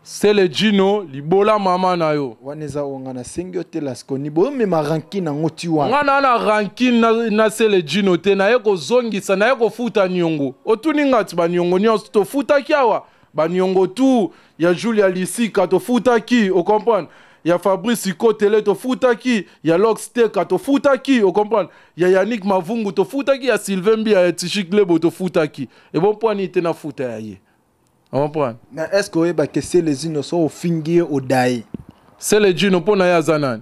Celezino libola mama na yo. Wana eza oyo nga nasengi yo te Lasconi, bomema rancune yango ti wana. Nga na na rancune na, na Celezino te, naye kozongisa, naye kofuta niongo. Otuni nga ti baniongo nyonso tofutaki awa, baniongo tu ya Julia Lisika tofutaki, o comprendre? Ya Fabrice Kotele tofutaki, ya Lox Teka tofutaki, o comprendre? Ya Yannick Mavungu tofutaki, ya Sylvain Mbia, ya Tichik Lebo tofutaki. Ebon mpo ani te nafuta ya ye. Comprendre? Mais est-ce que oyeba ke Celezino so ofingi ye odaye? Celezino mpo na ye aza nani?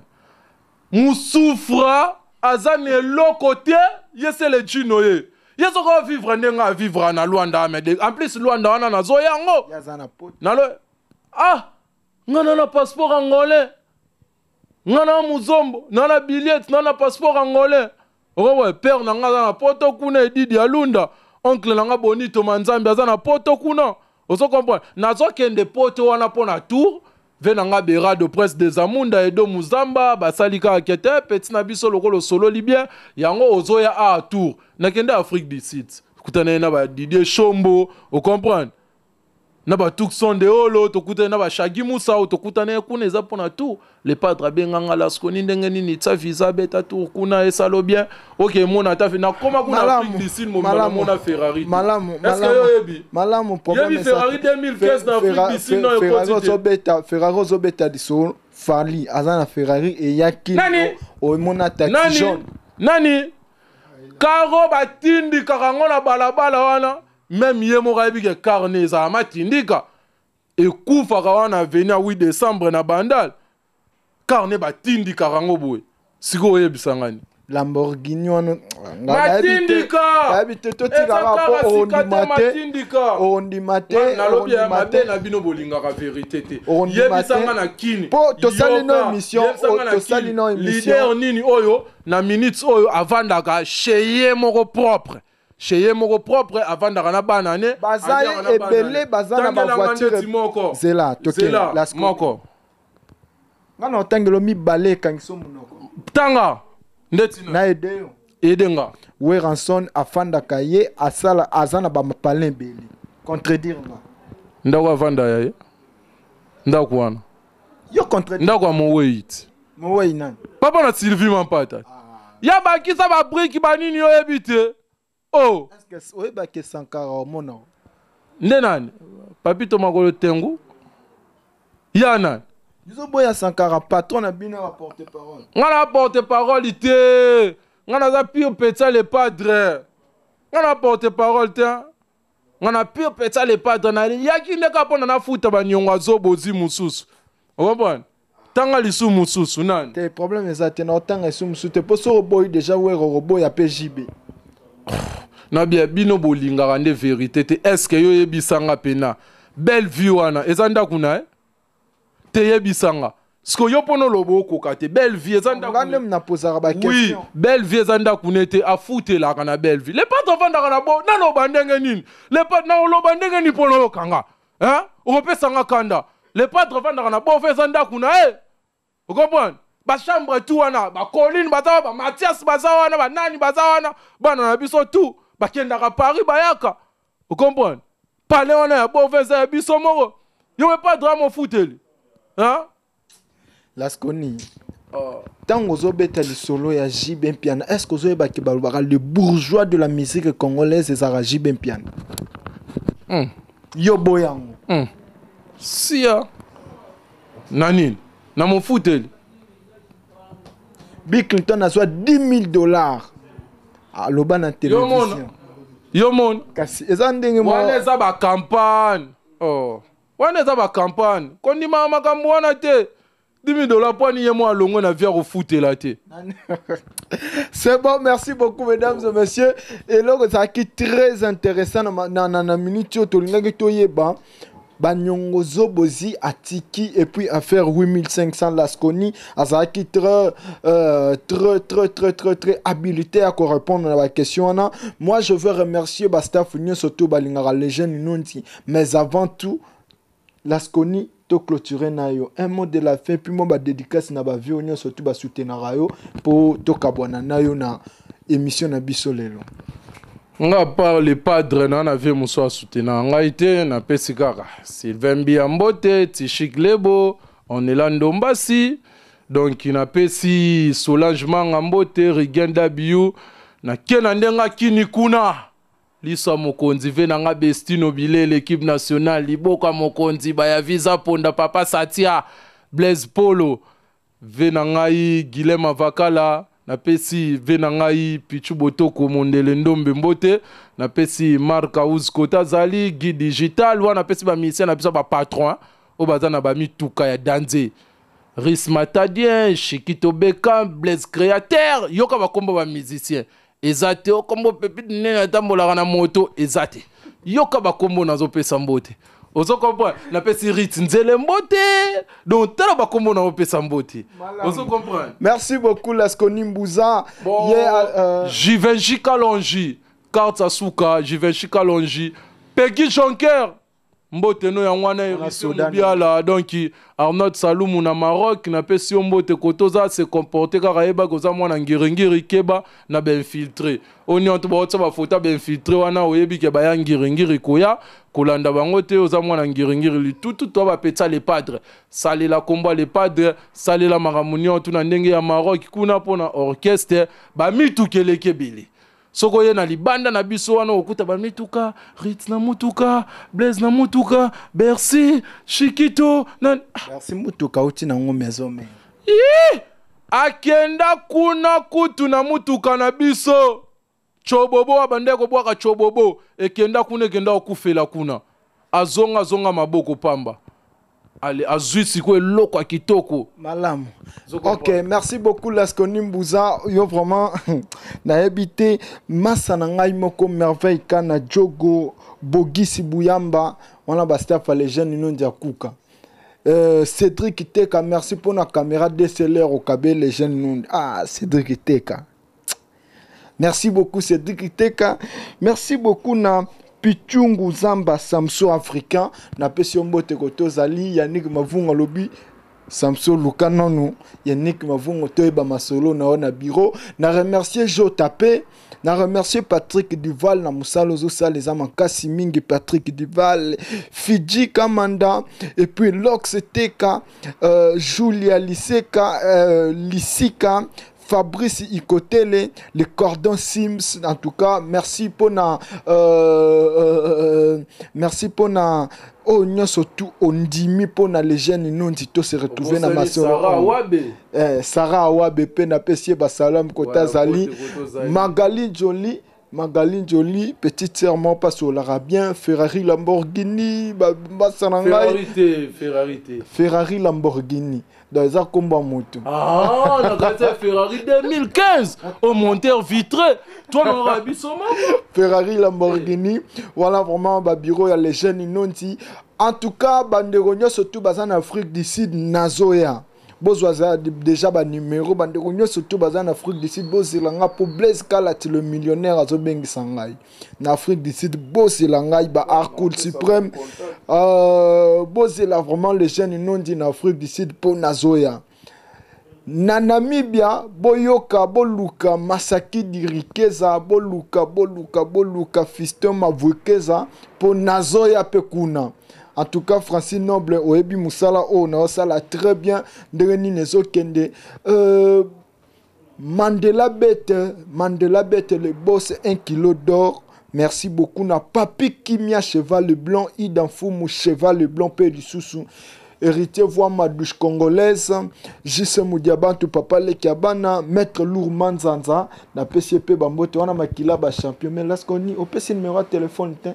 Musufra aza na eloko te ye Celezino ye. Ye soki ovivre ndenge avivre na Luanda mais en plus Luanda wana nazoya yango. Ye aza na poto. Nalo ah nga na na passeport angolais. Nga na muzombo, na na billet, na na passeport angolais. Okoboye père na nga aza na poto kuna Edidi Alunda, oncle na nga Bonito Manzambi aza na poto kuna. Ozo comprendre? Nazokende poto wana mpo na tour ve na nga Berado Prince des Amunda Edo Muzamba basali kaka kete petit na biso lokola osololi bien yango ozoya a tour. Nakende Afrique du Sud. Kutana ye na ba Didier Shombo, o comprendre? Na ba Tucson de Olo tokutani na ba Shaggy Musa oyo tokutani ye kuna eza mpona tour. Le padre abenga nga Lasconi ndenge nini tia visa beta tour kuna esalo bien oke mona ata nakoma kuna Afrique du Sud mobimba namona Ferrari. Malamu, est-ce que yo oyebi? Malamu, problème yebi Ferrari 2015 na Afrique du Sud no ekoti te. Ozobeta Ferrari, ozobeta lisolo Fally aza na Ferrari eyaki nani omona taxi jaune nani karo batindikaka yango na balabala wana. Meme ye moko ayebi ke car ne ezala matindika ekufaka wana avenue ya 8 décembre na Bandal car ne batindikaka yango boye. Sikoyo oyebisa ngani Lamborghini wana matindika nayebi te totikaka po ondima te ondima te. Nalobi ya mabe na bino bolingaka verité te. Yebisanga na kini po tosali no émission, tosali no émission leader nini oyo na minutes oyo avandaka chez ye moko propre, chez ye moko propre avandaka na bana ne baza ebele baza na ba voiture moko zela tokela moko nga na otangelo mibale ekangiso monoko tanga ndeti na ede yo ede nga Werrason afandaka ye asala aza na ba palin ebele contredire nga ndako avanda ya ye ndako wana yo contredire ndako ya mowei ti mowei nani papa na Sylvie Mampata ah. Ya bakisa ba brique banini oyebi te oh est-ce que oyebaki Sankara omona nde nani Papito Makolo Tengu ya nani biso boya Sankara patron na bino ya porte parole nga na porte parole te nga naza pire petit le padre nga na porte parole te nga na pire petit le padre na yaki nde kaka mpona nafuta baniongo azobozi mosusu okomprendre tanga lisusu mosusu nani te problème eza te na otanga lisusu mosusu te mpo soki oboyi déjà wero okoboya mpe JB na bia bino bolingaka nde vérité te. Est ce que yo oyebisanga mpena belle vue wana eza ndako na ye te yebisanga siko yo mpona oloba okoka te belle vie eza ndako nde napozaka ba question. Oui, belle vie eza ndako ne te afutelaka na belle vie. Le padre avandaka na bo naloba ndenge nini? Le padre na oloba ndenge nini mpona oyokanga? Hein? Okopesanga kanda. Le padre avandaka na bo eza ndako na ye. Okomprendre? Ba chambre tout wana, ba colline baza wana, ba Mathias baza wana, ba nani baza wana, bana na biso tout bakendaka Paris bayaka. Ocomprendre? Palais wana ya bova eza ya biso moko. Yo me padre amofuteli. Hein? Lasconi. Oh. Ntango ozobeta lisolo ya JB Mpiana, est-ce que ozoyeba ke balobaka le bourgeois de la musique congolaise ezalaka JB Mpiana? Yo boyango. Sia. Na nini? Na mofuteli. Bill Clinton azwa 10 000 $ aloba na télévision. Yo mona. Kasi eza ndenge wana eza bacampagne. Oh. Wana eza bacampagne. Kondima makambo wana te. 10 000 $ mpo ani ye mo alongwe na via kofutela te. C'est bon, merci beaucoup, mesdames et messieurs. Eloko ezalaki très intéressant na minute oyo tolingaki toyeba banyongo Zobozi atiki et puis affaire 8500. Lasconi azalaki très très très très très très habilité à répondre na baquestion wana. Moi, je veux remercier bastaff nyonso to balingaka les jeunes Nondi, mais avant tout, Lasconi, toclôturer na yo, un mot de la fin, puis moi badédicace na bavie nyonso tu basoutenaka yo mpo tokabwana na yo na émission na biso lelo. Nga par le padre na vie mosusu asoutenaka ngai te. Napesi kaka Sylvain Mbia mbote, Tishik Lebo, Onela Ndombasi. Donc napesi Solange Manga mbote, Rigen Dabiu, nake na ndenge akini kuna liso ya mokonzi ve na nga Bestino Bilele, équipe nationale liboka mokonzi baya visa ponda papa Satia Blaise Polo ve na ngai Guilhem Avakala. Napesi ve na ngai Pichu Botoko Mondele Ndombe mbote. Napesi Mark Aus kota azali guide digital wana. Napesi bamusicien na biso, bapatron oyo baza na bamituka ya danze, Ris Matadien, Shikito Beka, Blaise Créateur. Yoka bakombo bamusicien eza te okombo pepite nene atambolaka na moto eza te. Yoka bakombo nazopesa mbote, ozo comprendre? Napesi Rit Nzele mbote. Donc tala bakombo nazopesa mbote, ozo comprendre? Merci beaucoup, Lasconi Mbuza. Bon, yeah, Givenchy Kalonji carte asuka, Givenchy Kalonji, Peggy Jonker mbote no yango wana, Héritier Mobiala. Donc Arnold Salumu na Maroc, napesi yo mbote. Kote oza se comporte kaka, yebaki oza mwana ngiringiri, keba na bainfiltré oyo nyonso baotia bafoto ya bainfiltré wana. Oyebi ke baya ngiringiri, koya kolanda bango te. Oza mwana ngiringiri litutu to bapetisa le padre, salela kombo ya le padre, salela makambo nyonso na ndenge ya Maroc kuna mpona orchestre. Bamituka eleki ebele. Soki oye na libanda na biso wana, okuta bamituka, Rit na mutuka, Blaise na mutuka, Bercy, Shikito na Bercy mutuka uti nango maison mère. Ih! Akenda kuna kutu na mutuka na biso Chobobo, abandaki kobwaka Chobobo, ekenda kuna, ekenda kokufela kuna, azonga azonga maboko pamba. Ale azwi sikoyo eloko ya kitoko. Malamu, ok, merci beaucoup, Lasconi Mbuza. Yo vraiment nayebi te masa na ngai moko Merveille Kana Jogo Bogisi Buyamba wana, bastaff ya les jeunes Nondi ya kuka. Cédric Teka, merci pour la caméra DSLR au KB les jeunes Nondi. Ah, Cédric Teka, merci beaucoup, Cédric Teka. Merci beaucoup na Pichungu Zamba Samso africain. Napesi yo mbote kote ozali. Yannick Mavunga alobi Samso luka nanu Yannick Mavunga toyeba masolo na yo na bureau. Na remercier Jo Tapé, na remercier Patrick Duval na mosala ozosala eza makasi mingi. Patrick Duval, Fiji Kamanda et puis Lox Teka, Julia Liseka, Lisika, Fabrice Ikotele, le cordon Sims, en tout cas, merci pour na, merci pour na, oh, nyonso tout ondimi pour na les jeunes Nondi to se retrouver na masolo. Sarah Awabe. Eh, Sarah Awabe pe na pesi ba salam kota zali. Magali Jolie, Magali Jolie, petite sœur moi pas sur bien, Ferrari Lamborghini, ba ba Ferrari te, Ferrari te. Ferrari Lamborghini. Donc eza kombo ya moto. Ah, na kati ya Ferrari 2015 au monteur vitré toi na biso moko. Ferrari Lamborghini, voilà vraiment ba bureau ya les jeunes Nonti. En tout cas, bandeko nyonso tu baza na Afrique du Sud, nazoya. Bozwa déjà banuméro. Bandeko nyonso tu baza na Afrique du Sud, bozela nga po Blaise Kalati le millionnaire azobengisa ngai na Afrique du Sud. Bozela ngai ba Arcool Suprême, bozela vraiment les jeunes Nondi na Afrique du Sud mpo nazoya. Na Namibia, boyoka, boluka Masaki Dirikeza, boluka, boluka, boluka Fiston Mavuekeza, po nazoya pe kuna. En tout cas, Francine Noble, oyebi musala oyo naosala très bien, ndenge nini ezokende. Euh, Mandela Bete, Mandela Bete, le boss, 1 kilo d'or. Merci beaucoup na Papi Kimia Cheval Blanc, Ida Mfumu Cheval Blanc pe lisusu. Héritier voix ma douche congolaise, JC Mudiabantu papa leki ya bana, Maître Lourd Manzanza, na pesi pe bambote wana makila ba champion mais laskoni opesi numéro ya téléphone te.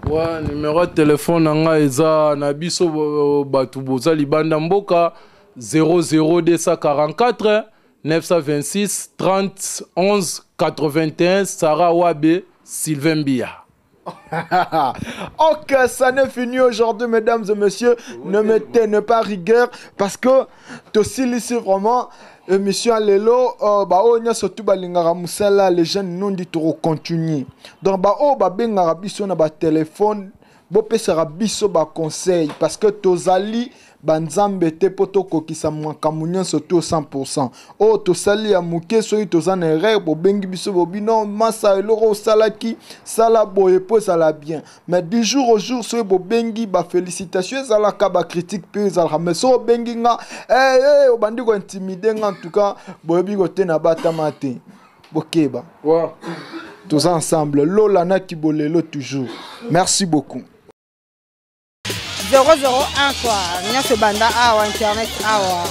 Ouais, numéro ya téléphone na ngai eza na biso bato boza libanda mboka 00244 926 30 11 81 Sarah Wabe Sylvain Biya. Ok, ça n'est fini aujourd'hui, mesdames et messieurs. Ne mettez ne pas rigueur parce que tosilisi vraiment émission lelo euh, ba oyo nyonso tu balingaka mosala les jeunes nondi tokocontinue donc ba oyo babengaka biso na batelefone bopesaka biso baconseil parce que tozali banzambe te mpo tokokisa makambo nyonso to 100 oyo tosali ya moke soki toza na erreur bobengi biso bobi non masa eloko osalaki sala boye mpo ezala bien mais du jour au jour soki bobengi bafélicitation ezalaka bacritique mpe ezalaka mais soki obengi nga hey, eh, hey, eh, obandi kointimide nga en tout cas boyebi kote na batama te bokeba wow. Toza ensemble lola na kibolelo toujours merci beaucoup. 001 quoi nyonso ebanda awa internet awa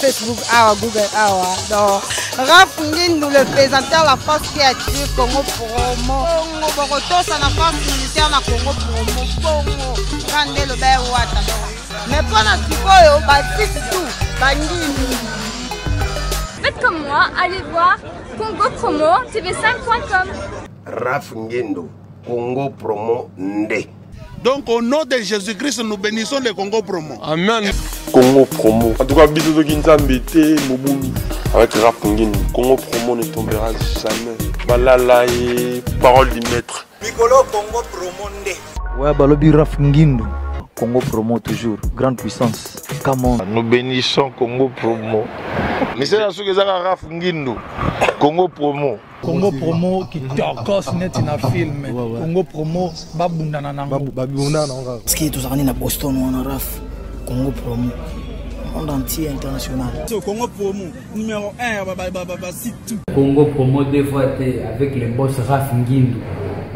facebook awa google awa donc raf ngindu le pesanteur la force qui attire congo promo bongo bokotosa na force militaire na congo promo bongo kande loba ewata donc mais mpo na sikoyo basite tout bangindu. Faites comme moi, allez voir Congo Promo TV5.com. Raf Ngendo, Congo Promo Nde. Donc au nom de Jésus-Christ, nous bénissons le Congo Promo. Amen. Congo Promo. En tout cas, bisous de Nzambe te mobulu. Avec Raf Ngendo, Congo Promo ne tombera jamais. Balala et parole du maître. Mikolo Congo Promo nde. Ouais, balobi Raf Ngindu. Congo Promo toujours, grande puissance. Come on. Nous bénissons Congo Promo. Misala soki ezaka Raf Ngindu. Congo Promo. Congo Promo kitokos neti na film. Congo Promo babundana nango. Babundana nango kaka. Parce que tozalaka nde na Boston wana Raf. Congo Promo. Monde entier international. So Congo Promo numéro 1 ba ba ba ba site tout. Congo Promo deux fois te avec le boss Raf Ngindu.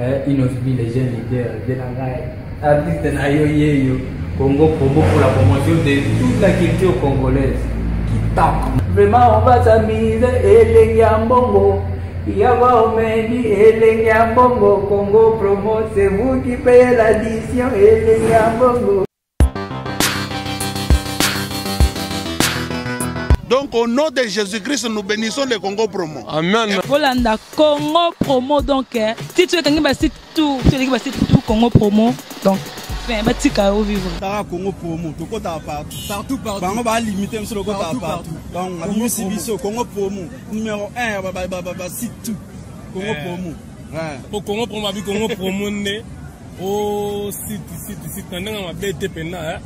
Eh, Inosbi les jeunes leaders de la ngai. Artiste na yo yeyo. Congo Promo pour la promotion de toute la culture congolaise. Kitoko. Vraiment on va s'amuser elengi ya mbongo. Yawa omeni elengi ya mbongo. Congo Promo c'est vous qui payez l'addition elengi ya mbongo. Donc au nom de Jésus-Christ, nous bénissons le Congo Promo. Amen. Bolanda Congo Promo donc eh, titre ekangi ba site tout, eleki ba site tout Congo Promo donc fin batika yo vivre. Tara Congo Promo, tokota partout. Partout partout. Bango ba limiter biso lokota partout. Donc abimisi biso Congo Promo numéro 1 ba ba ba ba site tout. Congo eh. Promo. Ouais. Po Congo Promo abi Congo Promo nde o site site site na ndenge mabe te mpenza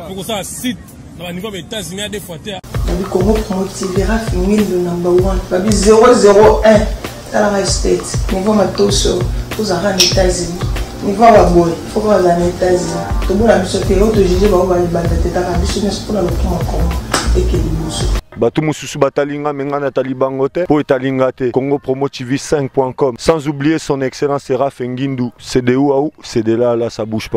po kosala site na baniveau ya baétats-unis ya deux fois te. Babi Congo Promo TV Raf Ngindu number 1 babi 001 tala ngai state niveau matoso ozalaka na États-Unis niveau ya baboye fo kaka ozala na États-Unis tobona biso te oyo tojuge bango balibanda te kaka biso nyonso mpona lokumu ya Congo eke liboso. Bato mosusu batali nga me nga natali bango te mpo etali nga te. Congo Promo TV 5.com sans oublier son excellence Raph Ngindu, c'est de où à où, c'est de là à là, ça bouge pas.